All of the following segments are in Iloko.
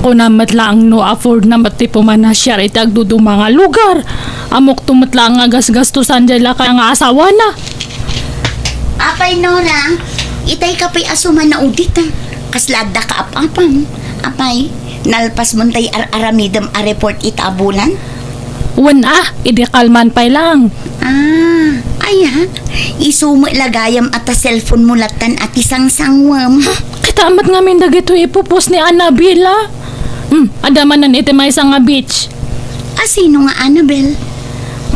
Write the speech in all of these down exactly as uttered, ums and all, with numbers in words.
Kunam met laeng no afford na met ti pumanasiar iti agduduma nga lugar. Ammokto met laeng nga gasgastosan diay lakay nga asawana. Apay, Nora, itay ka pay a sumanaudit, a. Kasla adda kaap-apam. Apay, nalpasmon tay ar-aramidem a report ita a bulan? Wen a, idi kalman pay laeng. Ah, aya, isu met la gayam a ta cellphone mo lattan a ti sangsangwem. Kita met ngamin dagitoy ipupos ni Annabel, a. Hmm, adda manen iti maysa nga beach. A, sino nga Annabel?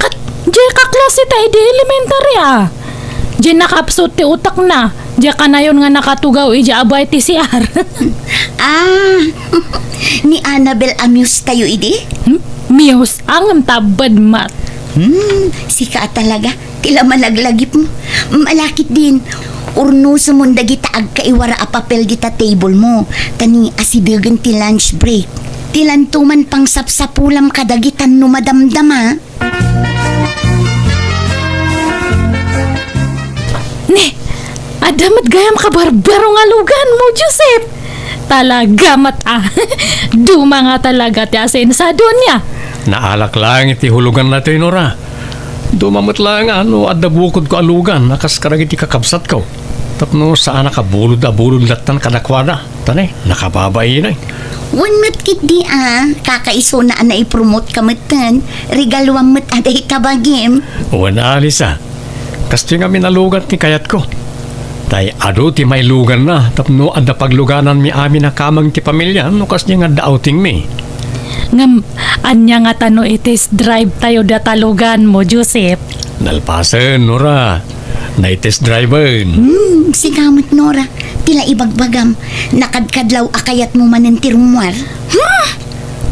Kat, diay kaklase ta idi elementary, a. Diay nakapsut ti utekna. Diay kanayon nga nakatugaw idiay abay ti C R. Ah, ni Annabel a muse tayo idi? Hmm? Muse, ngem tabbed met. Hmm, sika a talaga. Ti la malaglagipmo. Malakit din. Urnosem dagita agkaiwara a papel dita table mo. Ta ni asidegen ti lunch break. Ti lanto man pangsapsapulam kadagita no madamdama. Ne, adda met gayam kabarbaro nga luganmo, Joseph. Talaga met a. Duma nga talaga ti asensadonia. Naalak laeng iti huluganna toy, Nora. Duma met laeng a no adda bukodko a lugan a kas kadagiti kakabsatko. Tapno saanak a bulod a bulod lattan kadakuada. Ta ne, nakababain. Wen met ketdi a, kakaisuna a naipromote ka metten, regaluam met a dayta bagim. Wen a, Lisa. Kastoy ngamin a lugan ti kayatko. Tay adu ti mailuganna tapno adda paglugananmi amin a kameng ti pamilya no kasdi nga adda outingmi. Ngem, ania ngata no i-test drive tayo data luganmo, Joseph? Nalpasen, Nora. Nai-test driven. Hmm, sika met, Nora. Ti la ibagbagam, nakadkadlaw a kayatmo manen ti rummuar. Hmm!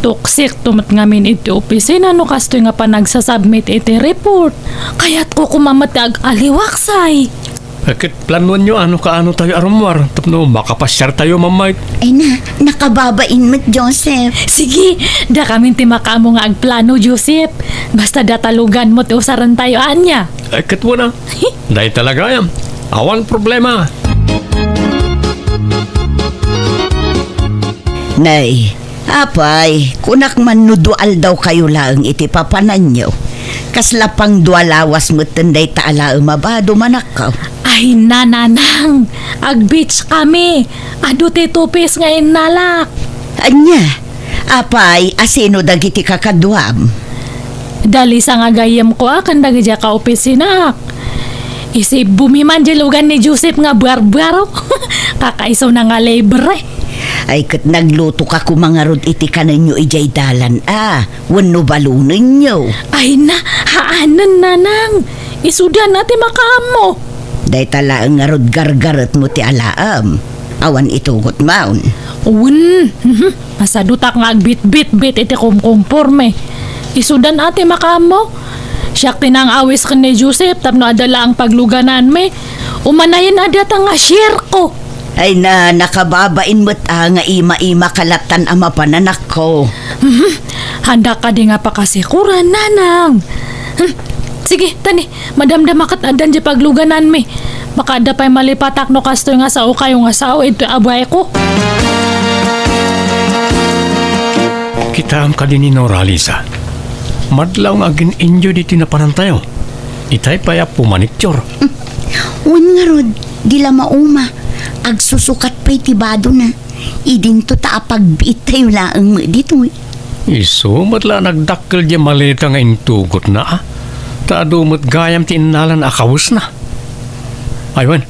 Tuksik to met ngamin iti opisina no kastoy nga panagsasubmit iti report. Kayatko koma met ti ag-aliwaksay. Ket planuanyo a no kaano tayo a rummuar tapno makapasiar tayo, Ma'am Mike. Ay na, nakababain met, Joseph. Sige, dakamin ti makaammo nga agplano, Joseph. Basta data luganmo ti usaren tayo, ania? Ay, ket wen a. Dayta la gayam. Awan problema. Nay, apay, kunak man no dua aldawkayo laeng iti papananyo. Kasla pangdua lawas metten dayta a laem a bado, manakkaw. Ay, nanang, ag-beach kami. Adu ti two piece nga innalak. Ania? Apay, a sino dagiti kakaduam? Da Lisa nga gayyemko a ken dagidiay kaopisinak. Isibumi man diay lugan ni Joseph nga barbaro. Kakaisuna nga libre. Ay, ket nagluto ka koma ngarud iti kanenyo idiay dalan a, wenno balonenyo? Ay na, haanen, nanang. Isudan a ti makaammo. Dayta laeng ngarud gargaretmo ti alaem. Awan itugot maon. Wen, mhm. Masadutak nga agbitbitbit iti kumkumporme. Isudan a ti makaammo. Siak ti nang-awis ken ni Joseph tapno adda laeng paglugananmi. Umanayen a data nga share ko. Ay na, nakababain met a nga ima-ima ka lattan a mapan, anakko. Mhm. Handa kadi nga pakasikuran, nanang. Hmm. Sige, tani, madamdama ket addan diay paglugananmi. Makaadda pay malipatak no kastoy nga sao kayo nga sao, itoy abayko. Kitaem kadi ni Nora, Lisa. Madlaw nga agin-enjoy diti napanantayo. Itay pay a pumaniktior. Wen ngarud, di la mauma. Agsusukat pay ti badona. Idinto ta apagbiittayo laeng met ditoy. Isu met la a nagdakkel diay maleta nga intugotna, a. Ta adu met gayam ti innalan a kawesna. Ay wen,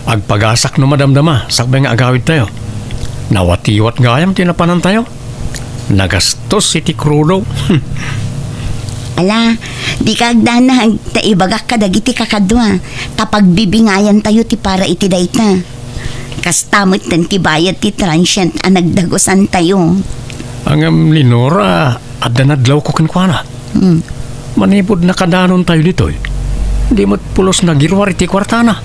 agpagasak no madamdama, sakbay nga agawidtayo. Nawatiwat gayam ti napanantayo. Nagastos iti krudo. Ala, dika agdanag, ta ibagak kadagiti kakadua, ta pagbibingayantayo ti para iti dayta. Kasta metten ti bayad ti transient a nagdagusantayo. Ngem ni Nora, adda nadlawko kenkuana. Hmm. Manipud nakadanontayo ditoy, di met pulos nagiruar iti kuartana.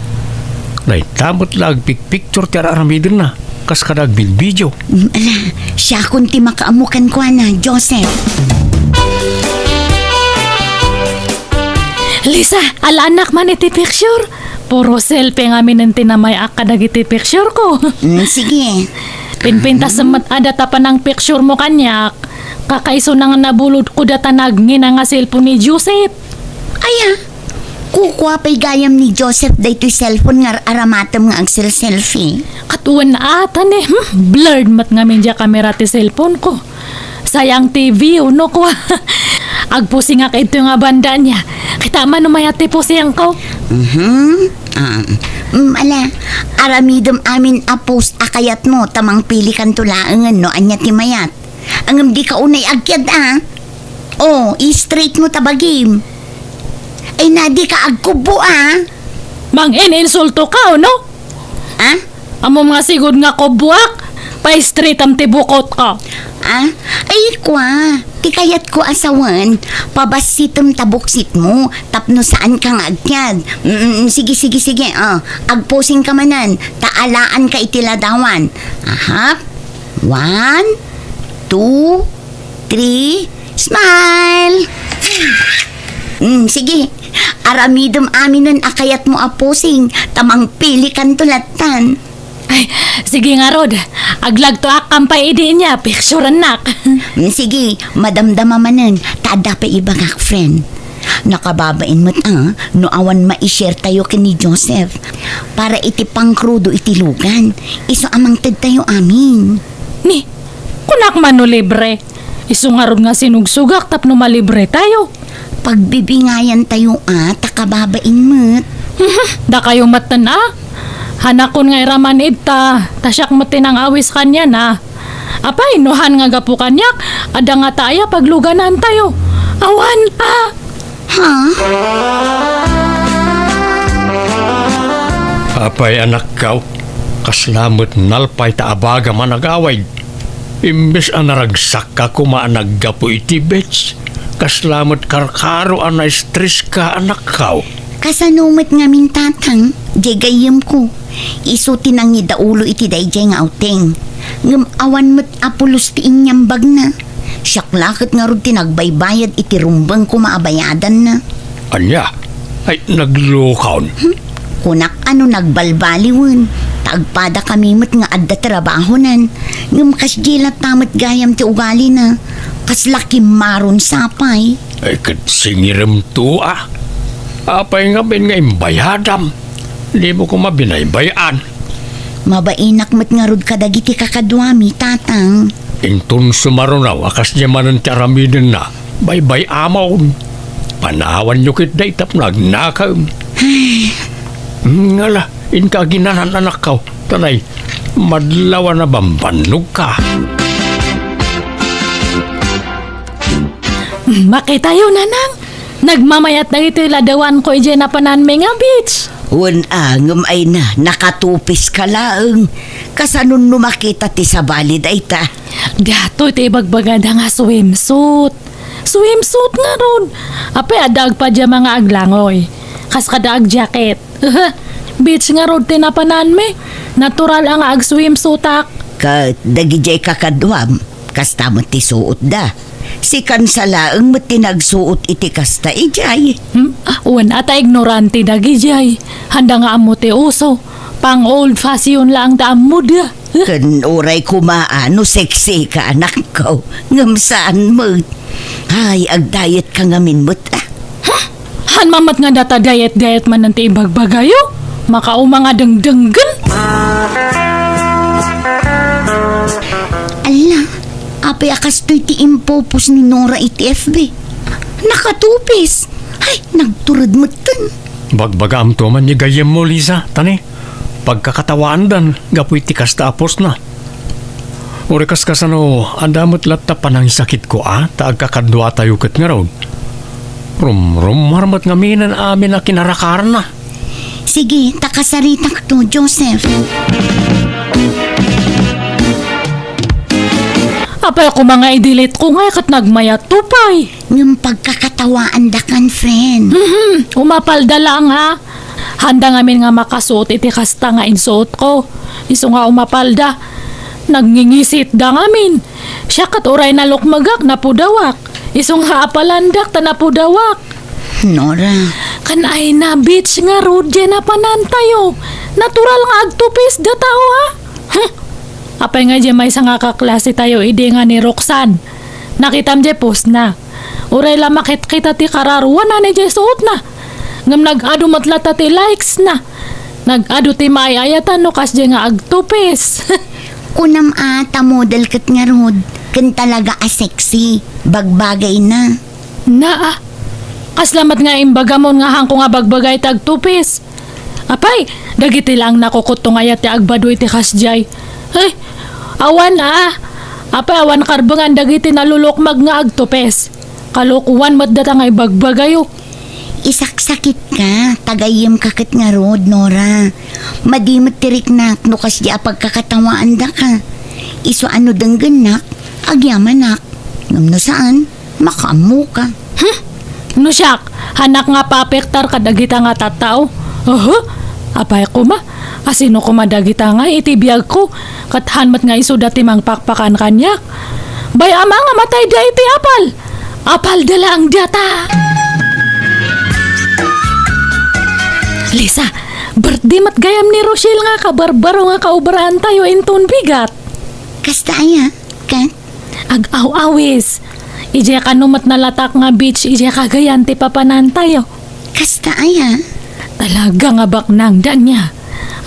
Dayta met la agpikpiktur ti ar-aramidenna, kas kada agbilbidio. Hmm, ala, siakon ti makaammo kenkuana, Joseph. Lisa, alaannak man iti picture. Puro selfie ngamin ti namay-ak kadagiti picture ko. Mm, sige. Pinpintas met a data panangpicture mo kaniak. Kakaisuna nga nabulod ko data nagngina nga cellphone ni Joseph. Aya, kukua pay gayam ni Joseph daytoy cellphone nga ar-aramatem nga agselselfie. Ket wen ata ni, hmm, blurred met ngamin diay kamera ti cellphone ko. Sayang ti view, no, kua. Agpusingak ito nga banda niya. Kita man no mayat ti pusingko. Mhm. Ah, mm, ala, aramidem amin a pose a kayatmo ta mangpilikanto laengen no ania ti mayat. Ngem dika unay agkiad a. Oh, i-straight mo ta bagim. Ay na, dika agkubbo a. Mangin-insulto ka, no? Ah? Ammom nga sigud nga kubboak, pa-straightam ti bukotko. Ah? Ay, kua, ti kayatko a sawen, pabassitem ta buksitmo, tapno saanka nga agkiad. Mm, sige, sige, sige, ah, agposingka manen, ta alaanka iti ladawan. Aha. One, two, three, smile! Mm, sige, aramidem aminen a kayatmo a posing, ta mangpilikanto lattan. Ay, sige ngarud, aglagtoak kampay idi nia, picturennak. Mm, sige, madamdama manen, ta adda pay ibagak, friend. Nakababain met a, no awan mai-share tayo ken ni Joseph. Para iti pangkrudo iti lugan, isu a mangtedtayo amin. Ni, kunak man no libre. Isu ngarud nga sinugsugak tapno malibre tayo. Pagbibingayan tayo a, ta kababain met. Dakayo metten a? Hanakon nga iraman ita, ta siak met ti nangawis kaniana. Apay, no han nga gapu kaniak, adda ngata aya pagluganan tayo. Awan a! Ha? Apay, anakko, kasla met nalpay ta abagam a nagawid. Imbes a naragsakka koma a naggapu iti beach, kasla met karkaro a na-stresska, anakko. Kasano met ngamin, tatang, diay gayyemko? Isu ti nangidaulo iti daydiay nga outing. Ngem awan met a pulos ti inyambagna. Siak la ket ngarud ti nagbaybayad iti rumbeng koma a bayadanna. Ania? Ay, naglukon. Hmm? Kunak a no nagbalbaliwen, ta agpadakami met nga adda trabahonan. Ngem kasdiay latta met gayam ti ugalina. Kasla kimmaron sapay. Ay, ket singiremto a. Apay ngamin nga imbayadam? Dimo koma binaybay-an. Mabainak met ngarud kadagiti kakaduami, tatang. Inton sumaruno a kasdiay manen ti aramidenna, baybay-amon. Panawanyo ketdi tapno agnakem. Ngala, inka aginanan, anakko. Tanay, madlaw a nabambannogka. Makitayo, nanang. Nagmamayat dagitoy ladawanko idiay napananmi nga beach. Wen a, ngem ay na, nakatupiska laeng. Kasanon no makita ti sabali dayta? Datoy ti ibagbagada nga swimsuit. Swimsuit ngarud. Apay, adda agpajama nga aglangoy. Kas kada agjacket. Beach ngarud ti napananmi. Natural a nga agswimsuitak. Ket dagidiay kakaduam, kasta met ti suotda. Si Kansa laeng met ti nagsuot iti kasta idiay. Hmm? Wen a ta ignorante dagidiay. Handa nga ammo ti uso. Pang old fashion laeng ti ammoda. Ken uray koma a no sexy ka, anakko, ngem saan met. Ay, agdiet ka ngamin met, ah. Huh? Han man met nga data diet-diet manen ti ibagbagayo? Makauma nga dengdenggen. Alla, apay a kastoy ti impopos ni Nora iti F B? Nakatupis! Ay, nagtured metten. Bagbagaamto man ni gayyemmo, Liza, tani? Pagkakatawaandan gapu iti kasta a postna. Uray kas kasano, adda met latta panangisakitko a ta agkakaduatayo ket ngarud. Rumrummar met ngaminen amin a kinarakarna. Sige, ta kasaritakto, Joseph. Apay, koma nga i-delete ko nga ket nagmayatto pay. Ngem pagkakatawaandakan, friend. Mhm, umapalda laeng a. Handa ngamin nga makasuot iti kasta nga insuotko. Isu nga umapalda, nagngingisitda ngamin. Siak ket uray nalukmegak, napudawak. Isu nga apalandak ta napudawak. Nora. Kan ay na beach ngarud diay napanantayo. Natural nga agtupisda tao, ha? Huh. Apay nga diay maysa nga kaklase tayo idi nga ni Roxanne? Nakitam diay post na. Uray la makitkita ti kararuana ni diay suotna. Ngem nag-adu met latta ti likes na. Nag-adu ti maay-ayatan no kasdiay nga agtupis. Kunam a ta model ket ngarud, ken talaga a sexy, bagbagay na. Naa, kasla met nga imbagamon nga haanko nga bagbagay ti agtupis. Apay, dagiti laeng nakukutto nga ayat ti agbado iti kasdiay. Ay, awan a. Apay, awan karbengan dagiti nalulukmag nga agtupis. Kalokoan met data nga ibagbagayo. Isaksakitka, ta gayyemka ket ngarud, Nora. Madi met ti riknak no kasdi a pagkakatawaandaka. Isu a no denggennak, agyamanak. Ngem no saan, makaammoka. Hmm? No siak, haanak nga paapektar kadagita nga tattao? Oho? Apay koma? Asino koma dagita nga iti biagko? Ket haan met nga isuda ti mangpakpakan kaniak? Bay-am a nga matayda iti apal. Apalda laeng data. Lisa, birthday met gayam ni Rochelle nga kabarbaro nga kaobraantayo inton bigat. Kasta aya, ket? Ag-aw-awis. Idiay kano met nalatak nga beach idiay Cagayan ti papanantayo. Kasta aya? Talaga nga baknang, Dania.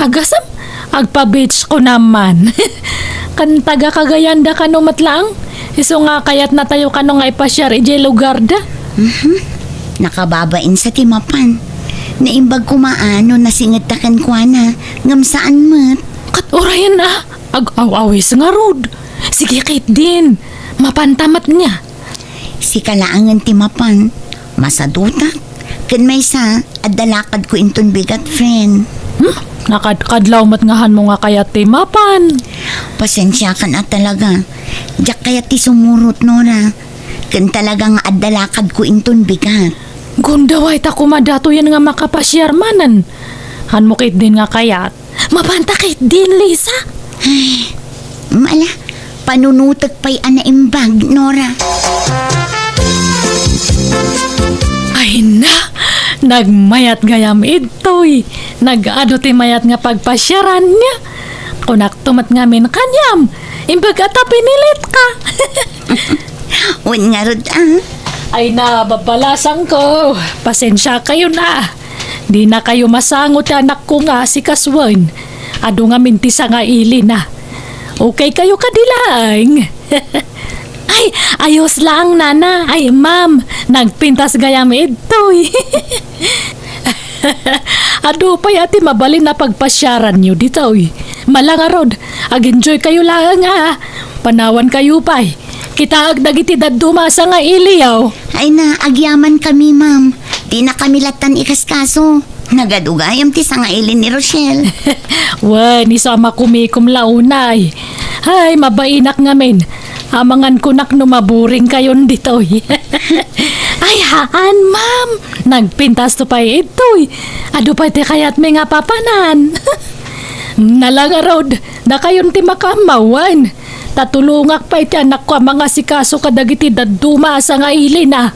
Agasem, agpa-beach ko naman. Kan taga-Cagayan da kano met laeng. Isu nga kayatnatayo kano nga ipasiar idiay lugarda. Mhm. Nakababain sa ti mapan. Naimbag koma a no nasingedta kenkuana, ngem saan met. Ket urayen a, ag-aw-awis ngarud. Sige ketdin, mapanta met nia. Sika laengen ti mapan. Masadutak. Ken maysa, adda lakadko inton bigat, friend. Hmm? Nakadkadlaw met nga hanmo nga kayat ti mapan. Pasensiakan a talaga. Diak kayat ti sumurot, Nora. Ken talaga nga adda lakadko inton bigat. Gundaway ta koma datoyen nga makapasiar manen. Hanmo ketdin nga kayat. Mapanta ketdin, Lisa. Ay, mala, panunotek pay a naimbag, Nora. Ay na, nagmayat gayam idtoy. Nag-adu ti mayat nga pagpasiaran nia. Kunakto met ngamin kaniam, imbag a ta pinilitka. Wen ngarud, ah. Ay na, babalasangko. Pasensiakayon a. Dinakayo masango ti anakko nga asikasuen. Adu ngamin ti sangailina. Okay kayo kadi laeng? Ay, ayos laeng, nana. Ay, ma'am, nagpintas gayam idtoy. Adu pay a ti mabalin a pagpasiaranyo ditoy. Mala ngarud, ag-enjoy kayo laeng a. Panawan kayo pay. Kitaek dagiti dadduma a sangailiyo. Ay na, agyamankami, ma'am. Dinakami lattan ikaskaso. Nagadu gayam ti sangaili ni Rochelle. Wen, isu a makumikom la unay. Ay, mabainak ngamin. Amangan kunak no maburing kayon ditoy. Ay, haan, ma'am. Nagpintasto pay idtoy. Adu pay ti kayatmi nga papanan. Nala ngarud, dakayon ti makaammawan. Ta tulongak pay ti anakko a mangasikaso kadagiti dadduma a sangailina.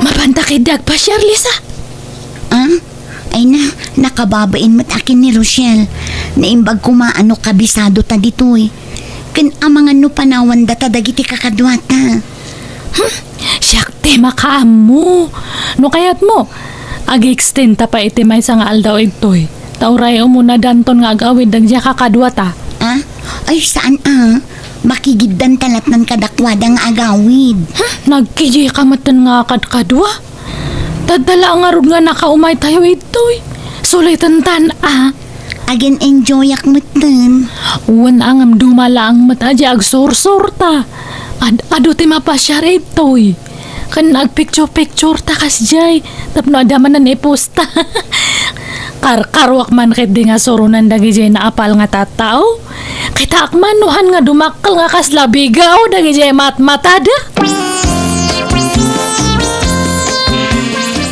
Mapanta ketdi agpasiar, Lisa? Ah? Ay na, nakababain met a ken ni Rochelle. Naimbag koma a no kabisado ta ditoy. Ken amangan no panawanda ta dagiti kakaduata. Hmm, siak ti makaammo. No kayatmo, ag-extend ta pay iti maysa nga aldaw idtoy. Ta uray umuna danton nga ag-awid dagiti kakaduata. Ah? Ay, saan a? Makigiddan ta lattan kadakuada nga agawid. Hmm, nagkijika metten nga kadkadua? Tadda la ngarud nga nakaumay tayo idtoy. Sulitan tan a. Agin-enjoyak metten. Wen a ngem duma laeng met a di agsursurta. Ad-adu ti mapasiar idtoy. Ken agpicture-picture ta kasdiay tapno adda manen iposta. Karkaruak man ketdi nga suronen dagidiay naapal nga tattao. Kitaak man no han nga dumakkel nga kasla bigaw dagidiay matmatada.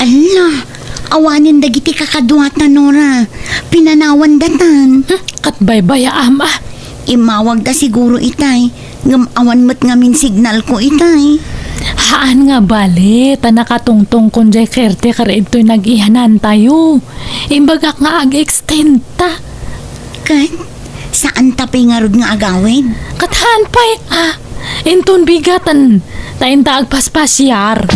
Alla, awanen dagiti kakaduata, Nora. Pinanawan datan. Hmm, ket baybayaam a. Immawagda siguro itay, ngem awan met ngamin signal ko itay. Haan nga bale, ta nakatungtong kon jay caretaker ditoy nag-iyanantayo. Imbagak nga ag-extend ta. Ket, saan ta pay ngarud nga agawid? Ket haan pay, ah, inton bigaten, ta inta agpaspasiar.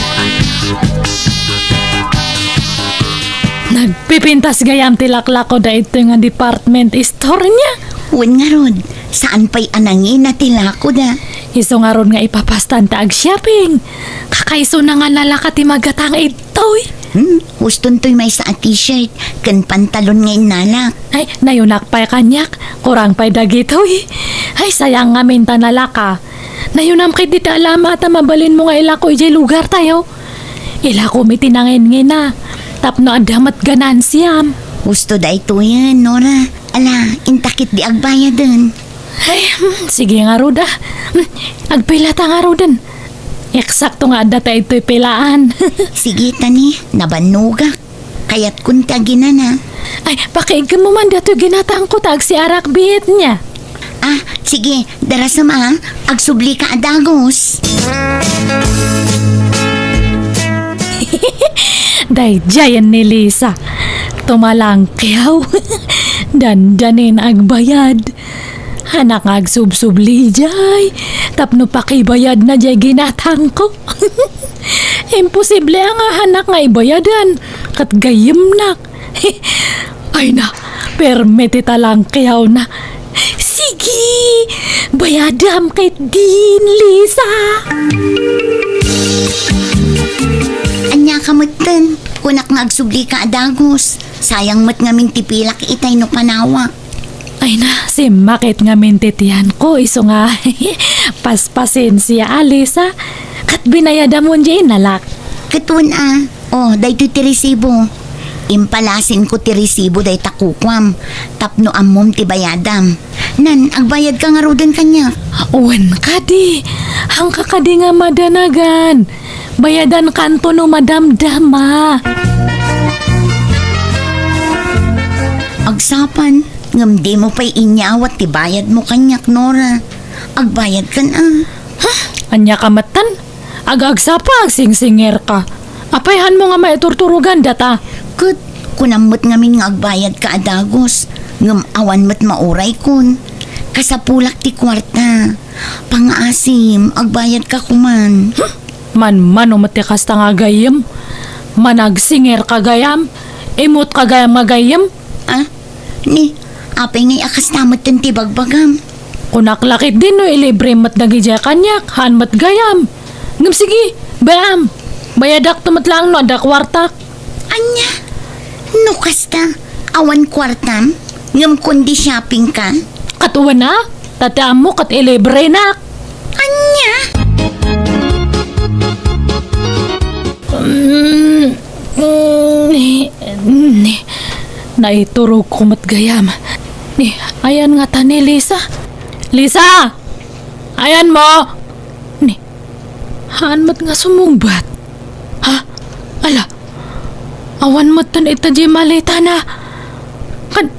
Nagpipintas gayam ti laklako daytoy nga department store niya. Wen ngarud, saan pay a nangina ti lakoda? Isu ngarud nga ipapastan ta ag-shopping. Kakaisuna nga nalaka ti magatang idtoy. Hmm, huston toy maysa a t-shirt ken pantalon nga innalak. Ay, nayunak pay kaniak, kurang pay dagitoy. Ay, sayang ngamin ta nalaka. Nayunam ket dita alama ta mabalinmo nga ilako idiay lugartayo. Ilakom iti nangingina, tapno adda met ganansiam. Husto daytoyen, Nora. Ala, inta ketdi agbayaden. Ay, hmm, sige ngarud, ah. Hmm, agpila ta ngaruden? Eksakto nga adda ta itoy pilaan. Sige, tani, nabannogak. Kayatkon ti aginana. Ay, pakiigkemmo man datoy ginatangko ta agsiarak biit niya. Ah, sige, darasem a, agsublika a dagus. Daydiayen ni Lisa. Tumalangkiaw. Dandanin agbayad. Hanak nga agsubsubli jay, tapno pakibayadna jay ginatangko. Imposible a nga hanak nga ibayadan, ket gayyemnak. Ay na, permi ti talangkiawna. Sige, bayadam ketdin, Lisa. Ania ka metten, kunak nga agsublika a dagus. Sayang met ngamin ti pilak itay no panawak. Ay na, simmakit ngamin ti tiyanko, isu nga paspasensia, Alisa. Ket binayadamon diay innalak. Ket wen a, o, daytoy ti resibo. Impalasinko ti resibo dayta kukuam, tapno ammom ti bayadam. Nan, agbayadka ngaruden kaniak. Wen kadi, haanka kadi nga madanagan. Bayadankanto no madamdama. Agsapan, ngem dimo pay inyawat ti bayadmo kaniak, Nora. Agbayadkan a. Ha? Ania ka metten? Aga agsapa, agsingsingerka. Apay haanmo nga maiturturogan data? Ket, kunam met ngamin nga agbayadka a dagus, ngem awan met mauraykon. Kasapulak ti kuarta. Pangaasim, agbayadka koman. Hmm? Manmano met ti kasta nga gayyem? Managsingerka gayam? Imutka gayam nga gayyem? Ah, ni, apay ngay a kasta metten ti bagbagam? Kunak la ketdin no ilibre met dagidiay kaniak, haan met gayam. Ngem sige, bay-am. Bayadakto met laeng no adda kuartak. Ania? No kasta, awan kuartam? Ngem kundi shoppingka? Ket wen a, ta ti ammo ket ilibrenak. Ania? Mm, mm, ni, ni, naiturogko met gayam. Ni, ayan ngata ni Lisa. Lisa! Ayanmo! Ni, haan met nga sumungbat. Ha? Ala, awan metten ita diay maletana. Kan,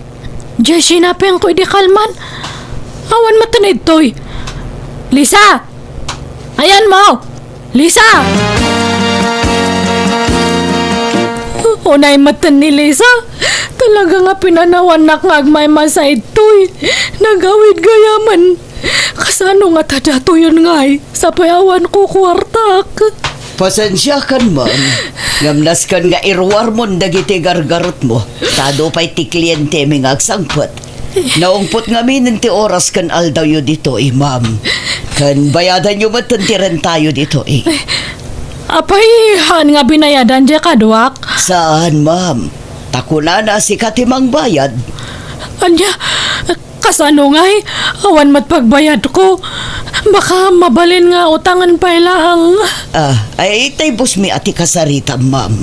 diay sinapengko idi kalman. Awan metten idtoy. Lisa! Ayanmo! Lisa! Unay metten ni Lisa. Talaga nga pinanawannak nga agmaymaysa idtoy. Nagawid gayamen. Kasano ngata datoyen ngay? Sapay awan ko kuartak. Pasensiakan man, ngem nasken nga iruarmon dagiti gargarutmo, ta adu pay ti klientemi nga agsangpet. Naungpot ngaminen ti oras ken aldawyo ditoy, ma'am. Ken bayadanyo metten ti rentayo ditoy. Apay, haan nga binayadan diay kaduak? Saan, ma'am. Ta kunana, sika ti mangbayad. Ania? Kasano ngay? Awan met pagbayadko. Baka mabalin nga utangen pay laeng. Ah, ay, tay bossmi a ti kasaritam, ma'am.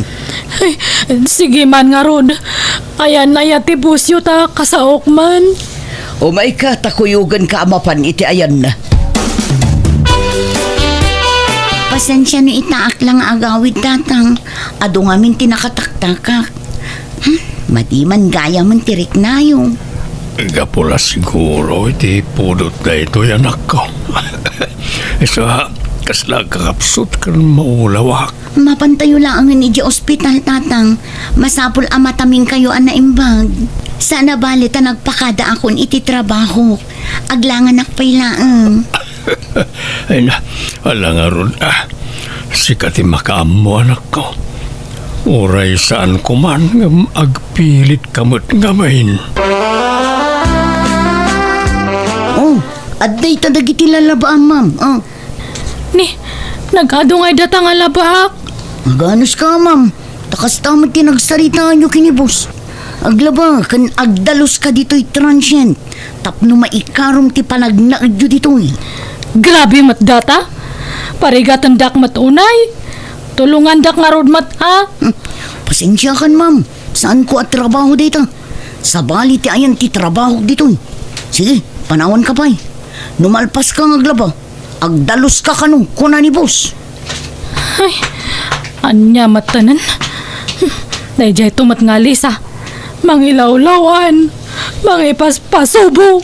Ay, sige man ngarud. Ayan aya ti bossyo ta kasaok man. Umayka, ta kuyogenka a mapan iti ayanna. Pasensia no itaak la nga agawid, Tatang. Adu ngamin ti nakataktakak. Hmm, madi man gayamen ti riknayo. Gapu la siguro iti pudot daytoy, anakko. Isu a, Kasla agkakapsut ken maulawak. Mapantayo laengen idiay ospital, Tatang. Masapul a mataminkayo a naimbag. Saan a bali ta nagpakadaakon iti trabahok. Aglanganak pay laeng. Ay na, ala ngarud, ah. Sika ti makaammo, anakko. Uray saanko man ngem agpilitka met ngamin. Oh, adda ita dagiti lalabaam, ma'am. Oh. Ni, nag-adu ngay data nga labaak. Aganuska, ma'am. Ta kasta met ti nagsaritaanyo ken ni boss. Aglaba ken agdaluska ditoy transient tapno maikarom ti panagnaedyo ditoy. Grabe met data. Parigatendak met unay. Tulongandak ngarud met, a. Hmm. Pasensiakan, ma'am. Saanko a trabaho dayta. Sabali ti ayan ti trabahok ditoy. Sige, panawanka pay. No malpaska nga aglaba, agdaluska kano, kuna ni boss. Ay, ania met tanen? Daydiay to met nga Lisa. Mangilawlawan, mangipaspasubo.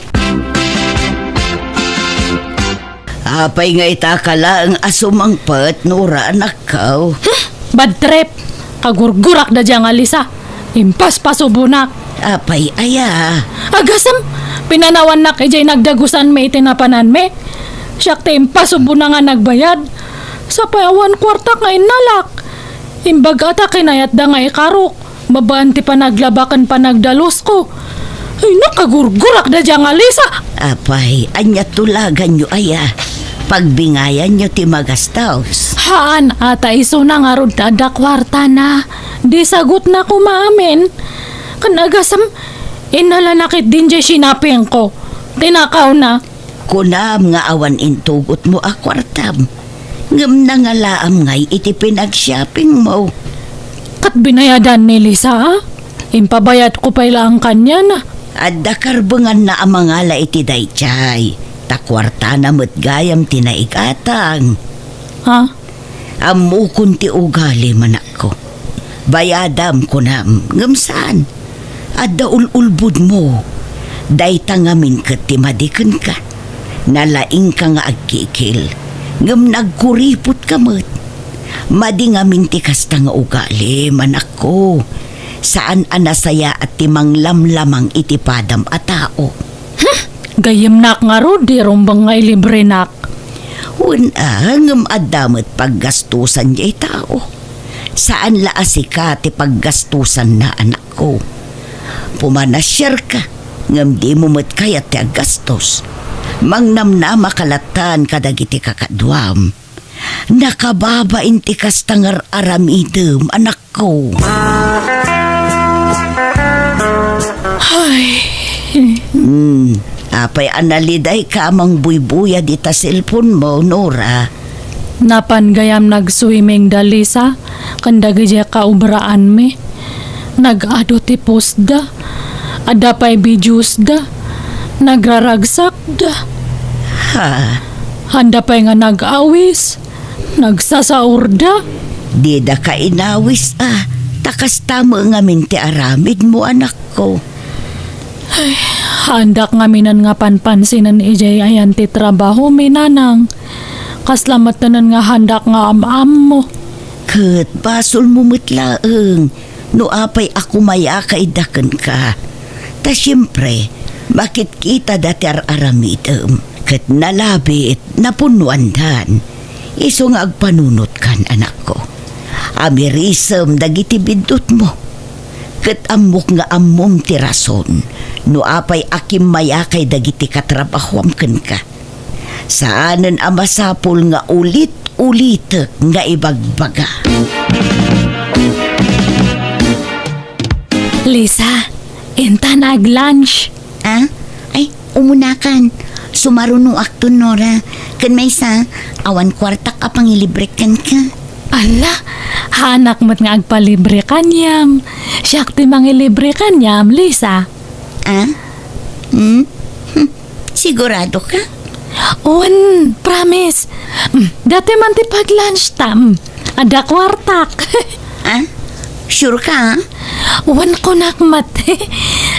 Apay nga ita ka laeng a sumangpet, Nora, anakko? Hmm, bad trip. Kagurgurak da dia nga Lisa. Impaspasubonak. Apay aya? Agasem, pinanawannak idiay nagdagusanmi iti napananmi. Siak ti impasubona nga nagbayad. Sapay awan kuartak nga innalak. Imbag a ta kinayatda nga ikarok. Babaen ti panaglaba ken panagdalusko. Ay, nakagurgurak da dia nga Lisa. Apay, ania tulaganyo aya? Pagbingayanyo ti magastos. Haan, a ta isuna ngarud ti adda kuartana. Di sagutna koma amin. Ken agasem, innalanak iti dindiay sinapingko. Tinakawna. Kunam nga awan intugotmo a kuartam, ngem nangalaam ngay iti pinagshoppingmo. Ket binayadan ni Lisa, a? Impabayadko pay laeng kaniana. Adda karbenganna a mangala iti daydiay, ta kuartana met gayam ti naigatang. Ha? Ammokon ti ugalim, anakko. Bayadam, kunam, ngem saan. Adda ul-ulbodmo. Dayta ngamin ket ti madi kenka. Nalaingka nga agkikil, ngem nagkuripotka met. Madi ngamin ti kasta nga ugalim, anakko. Saan a nasayaat ti manglamlamang iti padam a tao. Hmm, gayyemnak ngarud, di rumbeng nga ilibrenak. Wen a, ngem adda met paggastosan diay tao. Saan la a sika ti paggastosanna, anakko. Pumanasiarka, ngem dimo met kayat ti aggastos. Mangnamnamaka latta kadagiti kakaduam. Nakababain ti kasta nga ar-aramidem, anakko. Ay. Hmm. Apay a nalidayka a mangbuybuyad ita cellphone mo, Nora? Napan gayam nag-swimming da Lisa ken dagidiay kaubraanmi. Nag-adu ti postda. Adda pay videosda. Nagraragsakda. Ha? Anda pay nga nag-awis. Nagsasaurda. Didaka inawis a, ta kasta met ngamin ti aramidmo, anakko. Ay, haandak ngaminen nga panpansinen idiay ayan ti trabahomi, nanang. Kasla metten nga haandak nga am-ammo. Ket basolmo met laeng no apay a kumayaka ida kenka. Ta siempre, makitkitada ti ar-aramidem, ket nalabit, napunnoandan. Isu nga agpanunotkan, anakko. Amirisem dagiti biddutmo. Ket ammok nga ammom ti rason no apay a kimmayakay dagiti katrabahoam kenka. Saanen a masapul nga ulit-ulitek nga ibagbaga. Lisa, intan ag-lunch. Ah? Ay, umunakan. Sumarunoakton, Nora. Ken maysa, awan kuartak a pangilibrek kenka. Ala, haanak met nga agpalibre kaniam. Siak ti mangilibre kaniam, Lisa. Ah? Hmm? Hmm. Sigurado ka? Wen, promise. Mm, dati man ti pag-lunch ta. Mm, adda kuartak. Ah? Sure ka? Wen, kunak met.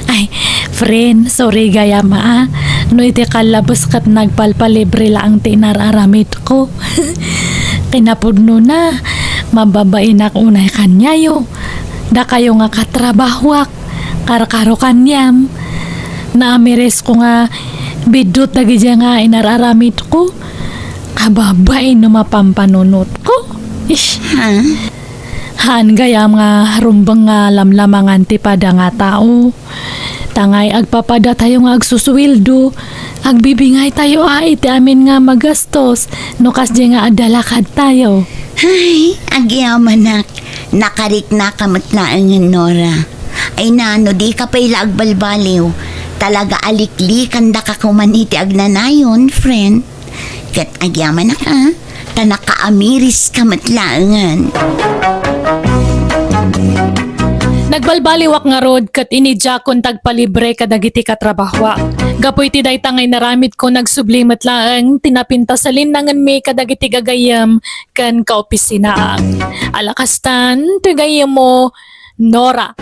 Ay, friend, sorry gayam, a. No iti kallabes ket nagpalpalibre laeng ti inar-aramidko. Kinapudnona, mababainak unay kaniayo. Dakayo nga katrabahoak, karkaro kaniam. Naamiresko nga biddut dagidiay nga inar-aramidko. Kababain no mapampanunotko. Ish. Ha? Haan gayam nga rumbeng nga lamlamangan ti pada nga tao. Tangay agpapadatayo nga agsusueldo, agbibingaytayo a iti amin nga magastos no kasdiay nga adda lakadtayo. Ay, agyamanak, nakariknaka met laengen, Nora. Ay na, no dika pay la agbalbaliw, talaga a liklikandaka koman iti agnanayon, friend. Ket agyamanak a, ta nakaamiriska met laengen. Nagbalbaliwak ngarud ket inidiakon ti agpalibre kadagiti katrabahoak. Gapu iti dayta nga inaramidko, nagsubli met laeng ti napintas a linnangenmi kadagiti gagayyem ken kaopisinaak. Ala kastan, ti gayyemmo, Nora.